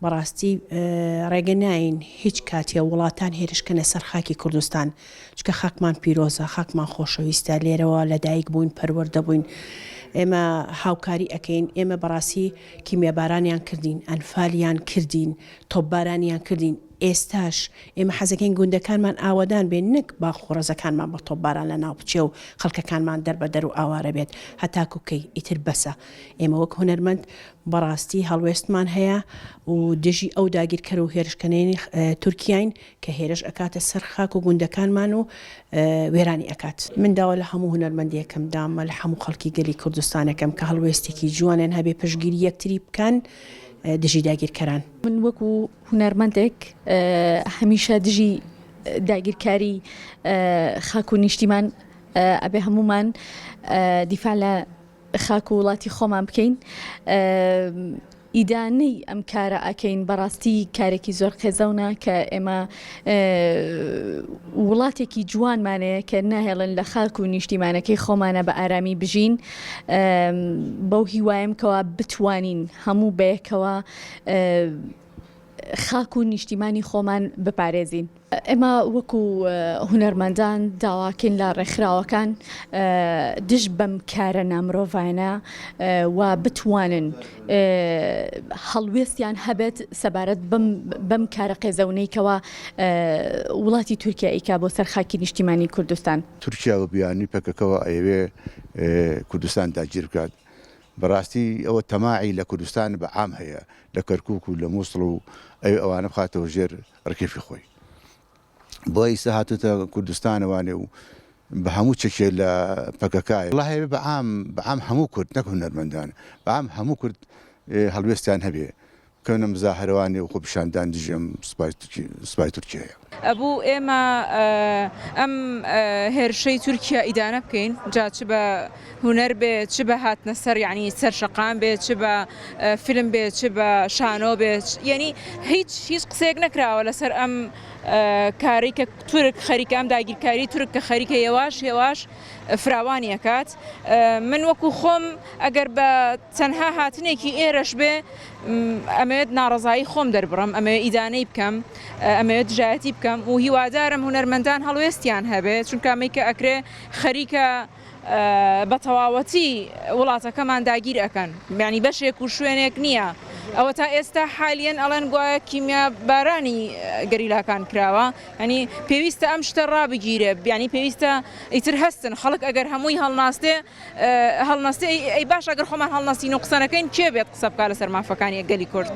بەڕاستی ڕێگە ناین هیچ کاتێ وڵاتان هێرش کەنە سەر خاکی کوردستان چونکە خاکمان پیرۆزە خاکمان خۆشەویستە لێرەوە لەدایک بووین پەروەردە بووین ئێمە هاوکاری ئەکەین ئێمە بەڕاستی کیمیابارانیان کردین ئەنفالیان کردین تۆپبارانیان کردین ئێستاش ئێمە حەزەکەین گوندەکانمان ئاوەدان بێ نەک باخ و ڕەزەکانمان بە تۆپباران لەناو بچێ و خەڵکەکانمان دەربەدەر و ئاوارە بێت هەتاکو کەی ئیتر بەسە ئێمە وەک هونەرمەند بەڕاستی هەڵوێستمان هەیە و دژی ئەو داگیرکەر و هێرشکەنەی تورکیاین کە هێرش ئەکاتە سەر خاک و گوندەکانمان و وێرانی ئەکات. من داوا لە هەموو هونەرمەندێکم داما لە هەموو خەڵکی گەلی کوردستانەکەم کە هەڵوێستێکی جوانیان هەبێ پشتگیری یەکتری بکەن دژی داگیرکەران. من وەکو هونەرمەندێک هەمیشە دژی داگیرکاری خاک و نیشتیمان ئەبێ هەموومان دیفاع لە خاک و وڵاتی خۆمان بکەین ئیدانەی ئەم کارە ئەکەین بەڕاستی کارێکی زۆر قێزەونە کە ئێمە وڵاتێکی جوانمانەیە کە ناهێڵن لە خاک و نیشتیمانەکەی خۆمانە بە ئارامی بژین بەو هیوایم کەوا بتوانین هەموو بەیەکەوە خاک و نیشتیمانی خۆمان بپارێزین. ئێمە وەکو هونەرمەندان داواکەین لە ڕێکخراوەکان دژ بەم کارە نامرۆڤانە و بتوانن هەڵوێستیان هەبێت سەبارەت بەم کارە قێزەونەی کەوا وڵاتی تورکیا ئیکا بۆ سەر خاکی نیشتیمانی کوردستان. تورکیا بە بیانوی پەکەکەوە ئەیەوێ کوردستان داگیر بکات. بەڕاستی ئەوە تەماعی لە کوردستان بە عام هەیە لە کەرکوک و لە موسڵ و ئەوێ ئەوانە بخاتەوە ژێر ڕکێفی خۆی بۆ ئیستا هاتوتە کوردستانەوانێ و بە هەموو چەکێ لە پەکەکە وەڵا هەیە بە عام بە عام هەموو کورد نەک هونەرمەندان بە عام هەموو کورد هەڵوێستیان هەبێ بکەونە مزاهرەوانێ و خۆپیشاندان دژی ئەم سوپای تورکیایە. ئەبوو ئێمە ئەم هێرشەی تورکیا ئیدانە بکەین جا چ بە هونەر بێ چ بە هاتنە سەر یعنی سەر شەقام بێ چ بە فیلم بێ چ بە شانۆ بێ یعنی هیچ هیچ قسەیەک نەکراوە لەسەر ئەم کارەی کە تورک خەریکە ئەم داگیرکاری تورک کە خەریکە یەواش یەواش فراوانی ئەکات من وەکو خۆم ئەگەر بە تەنها هاتنێکی ئێرەش بێ ئەمەوێت ناڕەزایی خۆم دەربڕم ئەمەوێت ئیدانەی بکەم ئەمەوێت دژایەتی بکەم و هیوادارم هونەرمەندان هەڵوێستیان هەبێ چونکە ئەمەی کە ئەکرێ خەریکە بە تەواوەتی وڵاتەکەمان داگیر ئەکەن یانی بەشێک و شوێنێک نییە ئەوە تا ئێستا حالیەن ئەڵێن گوایە کیمیا بارانی گەریلاکان کراوە ینی پێویستە ئەم شتە ڕابگیرێ بیانی پێویستە ئیتر هەستن خەڵک ئەگەر هەمووی هەڵناستێ هەڵنەستێ ئەی باش ئەگەر خۆمان هەڵنەستین و قسە نەکەین کێ بێت قسە بکا لەسەر مافەکانی گەلی کورد؟